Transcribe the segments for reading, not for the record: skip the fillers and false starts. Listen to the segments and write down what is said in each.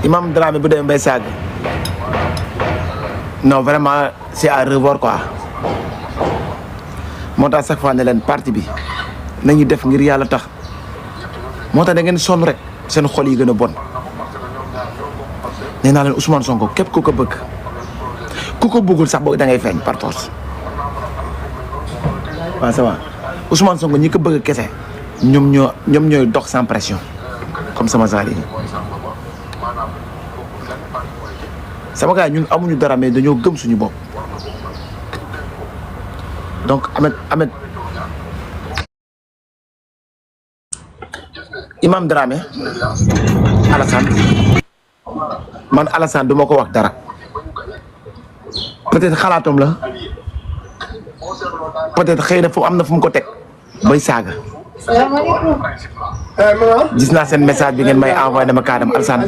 Imam Dramé bu demee bay saaga non vraiment c'est à revoir quoi moo tax chaque fois ne leen parti bi nañu def ngir yàlla tax moo tax da ngeen sonn rek seen xol yi gën a bon nee naa leen Ousmane Sonko képp ku ko bëgg ku ko bëggul sax boog da ngay feeñ par force waaw ça va Ousmane Sonko ñi ko bëgg kese ñoom ñooy dox sans pression comme sama genre yi sama gars ñun amuñu dara mais dañoo gëm suñu bopp donc Ahmed Imam Dramé Alassane man Alassane du ma ko wax dara peut-être xalaatam la peut-être xëy na fu am na fu mu ko teg bay saaga gis naa seen message bi ngeen may envoyé dama kaadam Alassane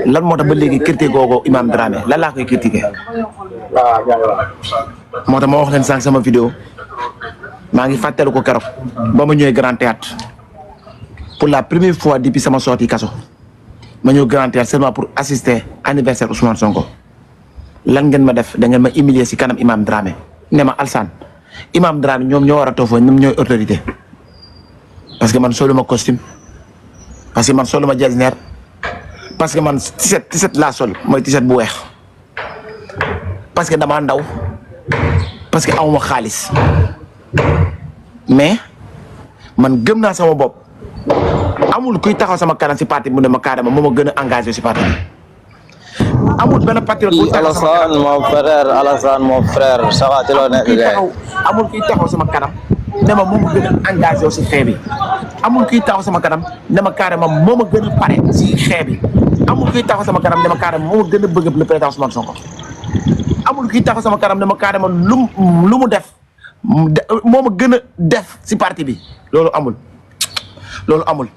lan moo tax ba léegi critiqué googu Imam Dramé lan laa koy critiqué moo tax ma wax leen sànq sama vidéo maa ngi fàttelu ko keroog ba ma ñëwee Grand Théâtre pour la première fois depuis sama sortie kaso ma ñëw Grand Théâtre seulement pour assister anniversaire Ousmane Sonko lan ngeen ma def da ngeen ma humilier si kanam Imam Dramé ne ma Alassane Imam Dramé ñoom ñoo war a toog foofu ñoom ñooy autorité parce que man soluma costume parce que man soluma jasner parce que man t-shirt laa sol mooy t-shirt bu weex parce que damaa ndaw parce que awma xaalis mais man gëm naa sama bopp amul kuy taxaw sama kanam si parti mu ne ma carrément moo ma gën a engagé si parti bi amul benn patriote bu taxaw sama kanam Alassane mon frère ça va ci loo nekk amul kuy taxaw sama kanam ne ma moo ma gën a engagé si xeex bi amul kuy taxaw sama kanam ne ma carrément moo ma gën a pare si xeex bi amul kuy taxaw sama kanam ne ma carrément moo ma gën a bëgg le président Ousmane Sonko amul kuy taxaw sama kanam ne ma carrément lu mu def moo ma gën a def si parti bi loolu amul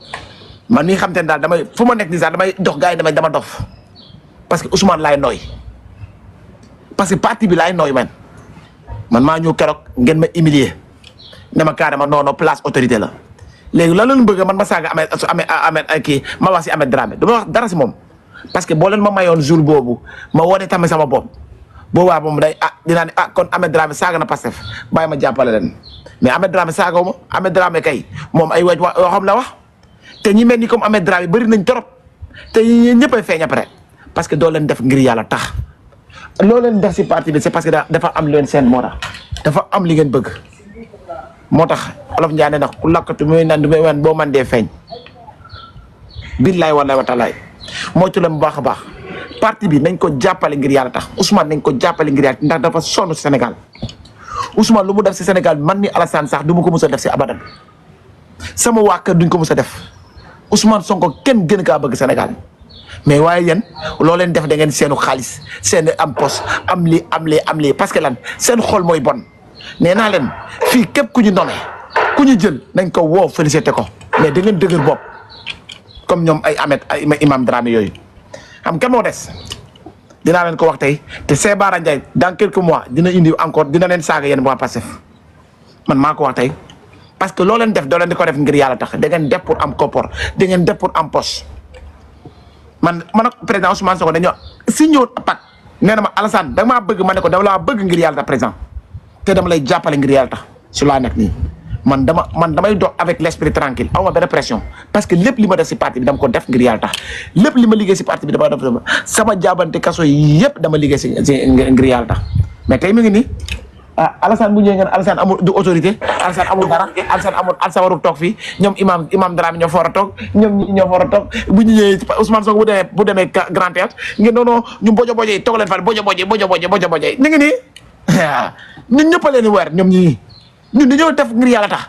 man mii xam te ne daal damay fu ma nekk nii sax damay dox gars yi dama dof parce que Ousmane laay nooy parce que parti bi laay nooy man maa ñëw keroog ngeen ma humilier ne ma carrément non place autorité la léegi lan lañ bëgg man ma saaga Ahmed kii ma wax si Ahmed Dramé du ma wax dara si moom parce que boo leen ma mayoon jour boobu ma wone tamit sama bopp boobaa moom day dinaa ne kon Ahmed Dramé saaga na Pastef bàyyi ma jàppale leen mais Ahmed Dramé saagaw ma Ahmed Dramé kay moom ay waxam la wax te ñi mel ni comme Ahmed Dramé bëri nañ trop te ñëppay feeñ après parce que doo leen def ngir yàlla tax loo leen def si parti bi c'est parce que dafa am leen seen moo tax dafa am li ngeen bëgg moo tax Olof Ndiaye ne nag ku lakkatu muy nan du may wan boo man dee feeñ billaay wallaay wa taalaay moytu leen bu baax a baax parti bi nañ ko jàppale ngir yàlla tax Ousmane nañ ko jàppale ngir yàlla ndax dafa sonn si Sénégal Ousmane lu mu def si Sénégal man ni Alassane sax du ma ko mës a def si abadan sama waa kër duñ ko mës a def Ousmane Sonko kenn gën kaa bëgg Sénégal mais waaye yéen loo leen def da ngeen seenu xaalis seen am poste am lii parce que lan seen xol mooy bon nee naa leen fii képp ku ñu nommé ku ñu jël nañ ko woo félicité ko mais da ngeen dëgër bopp comme ñoom ay Imam Dramé yooyu xam kenn moo des dinaa leen ko wax tey te Cheikh Bara Ndiaye dans quelques mois dina indi encore dina leen saaga yéen waa Pastef man maa ko wax tey parce que loo leen def doo leen di ko def ngir yàlla tax da ngeen def pour am koppor da ngeen def pour am poste man ak président Ousmane Sonko dañoo si ñëw pat nee na ma Alassane da maa bëgg ma ne ko dama laa bëgg ngir yàlla tax président te dama lay jàppale ngir yàlla tax si laa nekk nii man damay dox avec l'esprit tranquille aw ma benn pression parce que lépp li ma def si parti bi dama ko def ngir yàlla tax lépp li ma liggéey si parti bi dama def sama jaabante kaso yëpp dama liggéey si ngir yàlla tax mais tey mi ngi nii Alassane bu ñëwee ngeen Alassane amul du autorité Alassane amul dara Alassane warul toog fii ñoom Imam Dramé ñoo fa war a toog ñoom ñi ñoo fa war a toog bu ñu ñëwee Ousmane Sonko bu demee Grand Théâtre ngeen non ñu bojo yi toog leen fa bojo ñu ngi nii ñun ñëpp a leen di weer ñoom ñun dañoo def ngir yàlla tax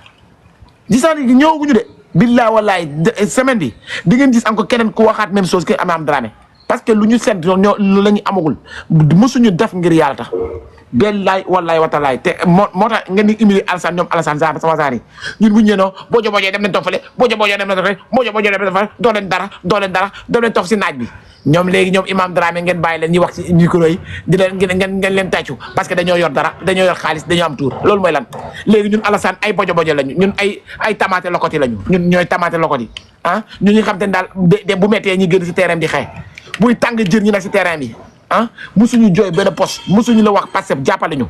gisaan yi ñëwaguñu de billaay wallaay semaine bi di ngeen gis encore keneen ku waxaat même chose que Imam Dramé parce que lu ñu seet ñoo la ñu amagul mosuñu def ngir yàlla tax billaay wallaay watalaay te moo tax ngeen di humilier Alassane ñoom Alassane sama saar yi ñun bu ñu ñëwee bojo dem leen toog fële bojo dem leen toog fële bojo dem leen fële doo leen toog si naaj bi ñoom léegi ñoom Imam Dramé ngeen bàyyi leen ñuy wax ci micro yi di leen ngeen leen tàccu parce que dañoo yor dara dañoo yor xaalis dañoo am tuur loolu mooy lan léegi ñun Alassane ay bojo lañu ñun ay tamaate lokoti lañu ñun ñooy tamaate lokoti ñun ñi xam te ne daal bu méttee ñi gën si terrain di xëy buy tàng jër ñi nekk si terrain bi ah musuñu jooy benn poste musuñu la wax Pastef jàppale ñu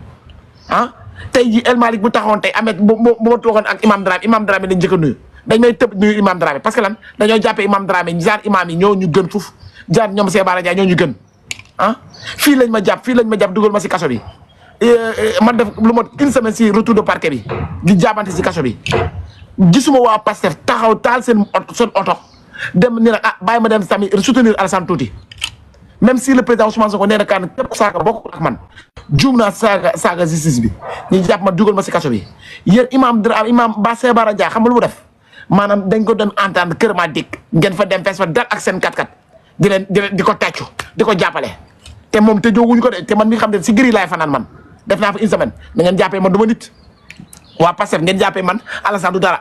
ah tey ji El Malick bu taxawoon tey Ahmed bu ma toogoon ak Imam Dramé dañ njëkk a nuyu dañ may tëb nuyu Imam Dramé parce que lan dañoo jàppee Imam Dramé genre imam yi ñoo ñu gën fuf jaar ñoom Cheikh Bara Ndiaye ñoo ñu gën ah fii lañ ma jàpp dugal ma si kaso bi man def lu mot une semaine si retour de parquet bi di jaabante si kaso bi gisuma waa Pastef taxaw taal seen oto dem ni nag bàyyi ma dem tamit soutenir Alassane tuuti même si le président Ousmane Sonko nee na kaan képp saaga bokk ak man juum naa saaga justice bi ñu jàpp ma dugal ma si kaso bi yéen imam ba Cheikh Bara Ndiaye xam nga lu mu def maanaam dañ ko doon entendre kër ma dikk ngeen fa dem fees fa dal ak seen kat-kat di ko tàccu di ko jàppale te moom te jóguñu ko de te man mi xam ne si gëri laay fanaan man def naa fa une semaine da ngeen jàppee man du ma nit waa Pastef ngeen jàppee man Alassane du dara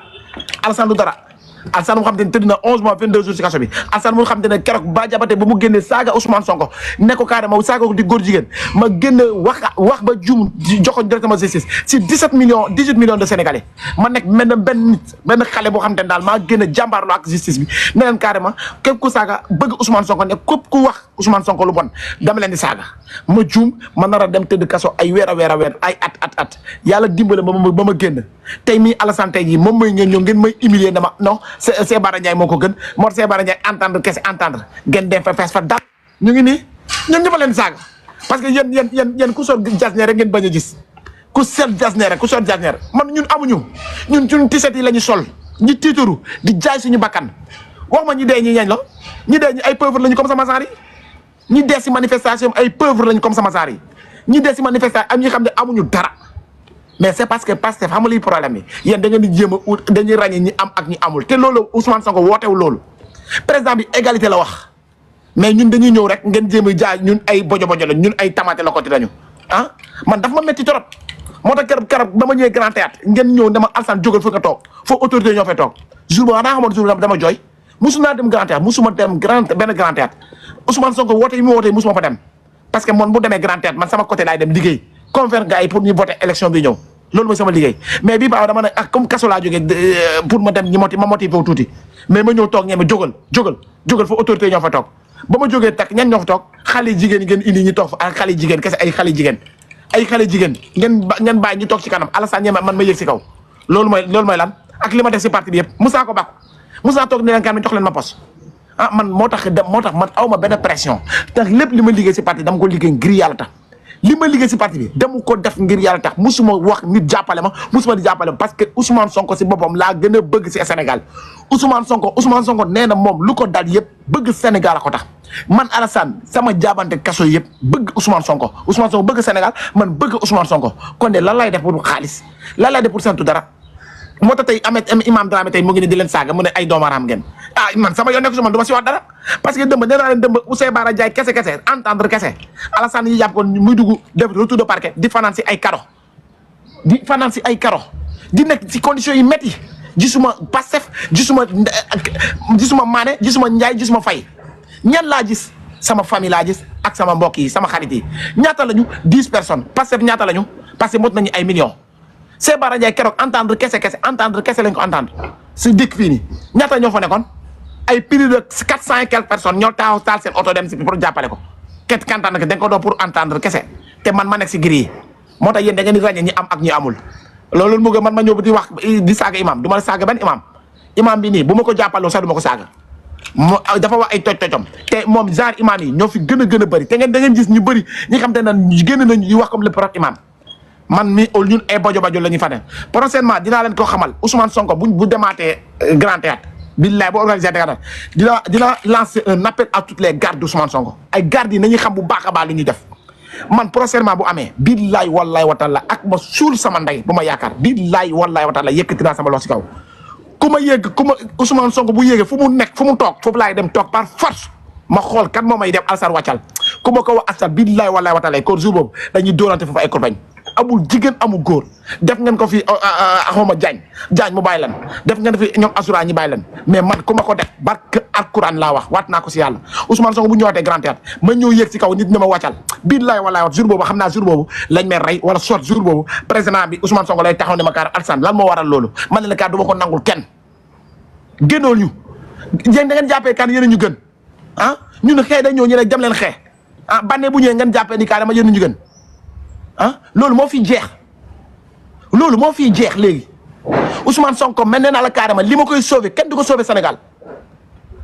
Alassane mu xam te ne tëdd na 11 mois 22 jours si kaso bi Alassane mu xam te ne keroog ba jabate ba mu génne saaga Ousmane Sonko ne ko carrément saaga ko di góor jigéen ma génne wax ba juum jox ko directement justice si 18 millions de Sénégalais ma nekk benn xale boo xam te ne daal maa génne jàmbaarloo ak justice bi ne leen carrément képp ku saaga bëgg Ousmane Sonko ne képp ku wax Ousmane Sonko lu bon dama leen di saaga ma juum ma nar a dem tëdd kaso ay weer ay at yàlla dimbale ba ma génn tey mii Alassane tey jii moom mooy ngeen may humilier dama non Cheikh Bara Ndiaye moo ko gën moo Cheikh Bara Ndiaye entendre ngeen dem fa fees fa dal ñu ngi nii ñun ñëpp a leen saaga parce que yéen ku sol jasneer rek ngeen bañ a gis ku sol jasneer man ñun amuñu ñun tiset yi la ñu sol ñi tiitaru di jaay suñu bakkan wax ma ñi dee ñi ñañ la ñi dee ñi ay pauvre lañu comme sama saar yi ñi dee si manifestation ay pauvre lañu comme sama saar yi ñi dee si manifestation am ñi xam ne amuñu dara mais c'est parce que Pastef xam nga liy problème yi yéen da ngeen di jéem a dañuy ràññee ñi am ak ñi amul te loolu Ousmane Sonko wootewu loolu président bi égalité la wax mais ñun dañuy ñëw rek ngeen jéem a jaay ñun ay bojo la ñun ay tamaate la ko ti dañu ah man dafa ma métti trop moo tax keroog ba ma ñëwee Grand Théâtre ngeen ñëw dama Alassane jógal fa nga toog foo autorité ñoo fay toog jour boobu xanaa xamoon jour dama jooy musu naa dem Grand Théâtre musuma dem benn Grand Théâtre Ousmane Sonko woote yi mu woote musuma fa dem parce que man bu demee Grand Théâtre man sama côté laay dem liggéey convaincre gars yi pour ñu voter élection bi ñëw loolu mooy sama liggéey mais bii baaw dama ne comme kaso laa jógee pour ma dem ma motivé wu tuuti mais ma ñëw toog ñeme jógal fa autorité ñoo fa toog ba ma jógee tak ñan ñoo fa toog xale jigéen ngeen indi ñu toog fa ak xale jigéen kese ay xale jigéen ngeen bàyyi ñu toog ci kanam Alassane ñeme man ma yëg si kaw loolu mooy lan ak li ma def si parti bi yëpp Moussa ko bàkku Moussa toog ne leen kan jox leen ma poste man moo tax man aw ma benn pression tax lépp li ma liggéey si parti dama ko liggéey ngir yàlla tax li ma liggéey si parti bi dama ko def ngir yàlla tax musuma wax nit jàppale ma musuma di jàppale ma parce que Ousmane Sonko si boppam laa gën a bëgg si Sénégal Ousmane Sonko nee na moom lu ko dal yëpp bëgg Sénégal a ko tax man Alassane sama jaabante kaso yëpp bëgg Ousmane Sonko bëgg Sénégal man bëgg Ousmane Sonko kon de lan lay def pour xaalis lan lay def pour sentu dara moo tax tey Imam Dramé tey mu ngi ne di leen saaga mu ne ay doomaaraam ngeen man sama yoon nekk si man du ma si wax dara parce que dëmb nee naa leen dëmb Cheikh Bara Ndiaye kese entendre kese Alassane yi jàpp ko muy dugg def retour de parquet di fanaan si ay karo di nekk si conditions yi métti gisuma Pastef gisuma Mané gisuma Ndiaye gisuma Faye ñan laa gis sama famille laa gis ak sama mbokk yi sama xarit yi ñaata lañu 10 personnes Pastef ñaata lañu parce que mot nañu ay millions Cheikh Bara Ndiaye keroog entendre kese lañ ko entendre si dëkk fii nii ñaata ñoo fa nekkoon ay plus de 400 et quelques personnes ñoo taal seen oto dem si pour jàppale ko kantaan nag dañ ko doon pour entendre kese te man ma nekk si giri yi moo tax yéen da ngeen di ràññee ñi am ak ñi amul loolu mu man ma ñëw di wax di saaga imam du ma la saaga benn imam bi nii bu ma ko jàppaloo sax du ma ko saaga dafa wax ay toj-tojom te moom genre imam yi ñoo fi gën a bëri te da ngeen gis ñu bëri ñi xam te ne génn nañu di wax comme le prophète imam man mi ñun ay bajo la ñuy fa ne prochainement dinaa leen ko xamal Ousmane Sonko bu demaatee Grand Théâtre billaay boo organisé dina lancer un appel à toutes les gardes d'Ousmane Sonko ay gardes yi nañuy xam bu baax a baax li ñuy def man prochainement bu amee billaay wallaay wa taala ak ma suul sama ndey bu ma yaakaar billaay wallaay wa taala yëkkati naa sama loxo si kaw ku ma Ousmane Sonko bu yéegee fu mu toog foofu laay dem toog par force ma xool kan moo may dem Alassane wàccal ku ma ko wax Alassane billaay wallaay wa taala kon jour boobu dañuy doonante foofu ay kurbañ amul jigéen amul góor def ngeen ko fi xawma Diagne mu bàyyi lan def ngeen fi ñoom Asura ñi bàyyi lan mais man ku ma ko def barke alquran laa wax waat naa ko si yàlla Ousmane Sonko bu ñëwaatee Grand Théâtre ma ñëw yéeg si kaw nit ñi ma wàccal billaay wallaay wax jour boobu xam naa jour boobu lañ may rey wala soit jour boobu président bi Ousmane Sonko lay taxaw ne ma kaar Alassane lan moo waral loolu man ne la kaar du ma ko nangul kenn génnool ñu yéen da ngeen jàppee kan yéen ñu gën ñun xee dañ ñëw ñu ne dem leen xee ah bànnee bu ñëwee ngeen jàppee ni carrément yéen ñu gën ah loolu moo fi jeex loolu moo fi jeex léegi Ousmane Sonko mel ne naa la carrément li ma koy sauver kenn du ko sauver Sénégal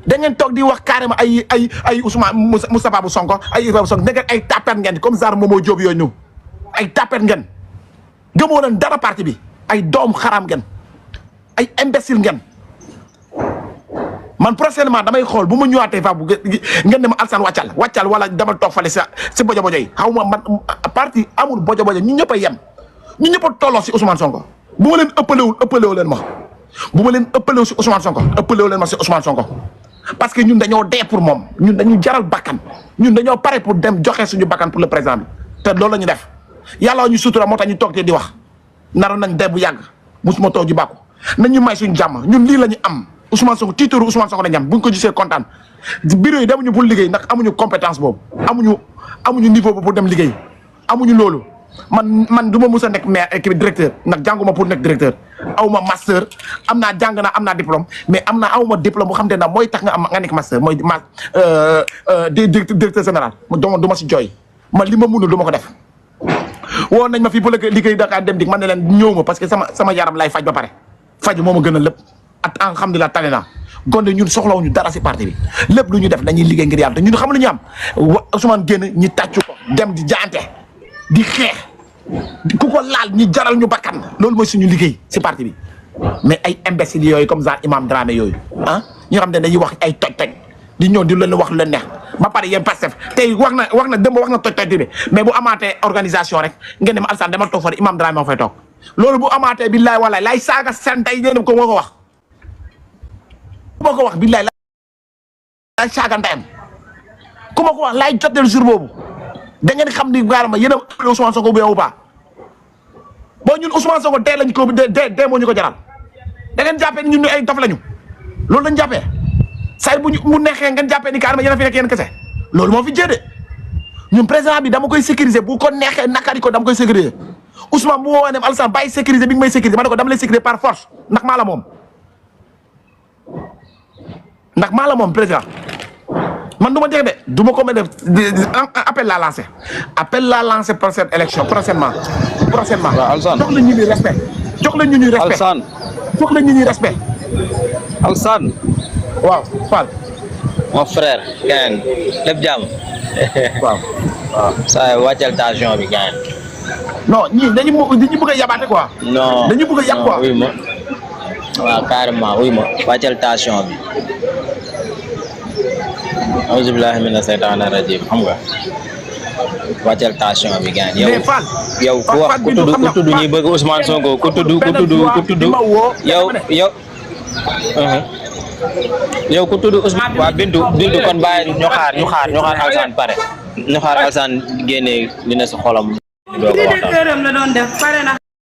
da ngeen toog di wax carrément ay Ousmane Moustapha bu Sonko ay Ibrahima Sonko da ay tapet ngeen comme genre Momo Diop yooyu ñu ay tapet ngeen gëmoo leen dara parti bi ay doom xaram ngeen ay imbécile ngeen man prochainement damay xool bu ma ñëwaatee fa bu ngeen ne ma Alassane wàccal wala dama toog fale si bojo yi xaw ma man parti amul bojo ñu ñëpp a yem ñu ñëpp a tolloo si Ousmane Sonko bu ma leen ëppalewu leen ma bu ma leen ëppalewu si Ousmane Sonko ëppalewu leen ma si Ousmane Sonko parce que ñun dañoo dee pour moom ñun dañu jaral bakkan ñun dañoo pare pour dem joxe suñu bakkan pour le président bi te loolu la ñu def yàlla ñu sutura moo tax ñu toog te di wax naroon nañ dee bu yàgg musuma toog ji bàkku nañ ñu may suñu jàmm ñun lii la ñu am Ousmane Sonko tiitaru Ousmane Sonko dañu am buñ ko gisee kontaan bureau yi demuñu pour liggéey ndax amuñu compétence boobu amuñu niveau boobu pour dem liggéey amuñu loolu man du ma mus a nekk maire équipe directeur ndax jànguma pour nekk directeur awma master am naa diplôme mais awma diplôme bu xam te ne mooy tax nga nekk master mooy directeur général du ma si jooy man li ma mënul du ma ko def woon nañ ma fii pour liggéey Dakar dem dik man ne leen ñëw ma parce que sama yaram lay faj ba pare faj moo ma gën a lépp alhamdulilah tane naa gonde ñun soxlawuñu dara si parti bi lépp lu ñu def dañuy liggéey ngir yàlla te ñun xam lu ñu am Ousmane génn ñi tàccu ko dem di jaante di xeex ku ko laal ñi jaral ñu bakkan loolu mooy suñu liggéey si parti bi mais ay imbéciles yooyu comme ça Imam Dramé yooyu ah ñu xam ne dañuy wax ay toj-toj di ñëw di leen wax lu leen neex ba pare yéen Pastef tey wax na démb wax na toj-toj bi mais bu amaatee organisation rek ngeen dem Alassane demal toog fa Imam Dramé moo fay toog loolu bu amaatee billaay walaay lay saaga seen tey ngeen ko moo ko wax billaay lay saaga ndeyam ku ma ko wax laay joteel jour boobu da ngeen xam ni gaarama yéen a Ousmane Sonko bu yow ba boo ñun Ousmane Sonko dee lañ ko dee moo ñu ko jaral da ngeen jàppee ni ñun ay dof lañu loolu lañ jàppee say bu mu neexee ngeen jàppee ni carrément yéen a fi nekk yéen kese loolu moo fi jéede ñun président bi dama koy sécuriser bu ko neexee nakari ko dama koy sécuriser Ousmane bu woowee ne Alassane bàyyi sécuriser bi nga may sécuriser ma ne ko dama lay sécuriser par force ndax maa la moom président man du ma jeex de du ma ko mën def appel la lancé prochaine élection prochainement. waaw Alassane jox la ñu ni respect. Alassane jox la ñu ni respect. Alassane. waaw Fall. mon frère. gain lépp jàmm. waaw. saa wàccal tension bi gain. non ñii dañu bëgg a yabaate quoi. non dañu bëgg a yab quoi. oui ma waaw carrément oui ma wàccal tension bi. auzu billahi mina seytaani rajim xam nga wàccal tension bi gaañ yow ku wax ku tudd ñi bëgg Ousmane Sonko ku tudd yow ku tudd Ousmane waa bindu kon bàyyi ñu xaar Alassane pare ñu xaar Alassane génne li ne si xolam. directeur am la doon def pare na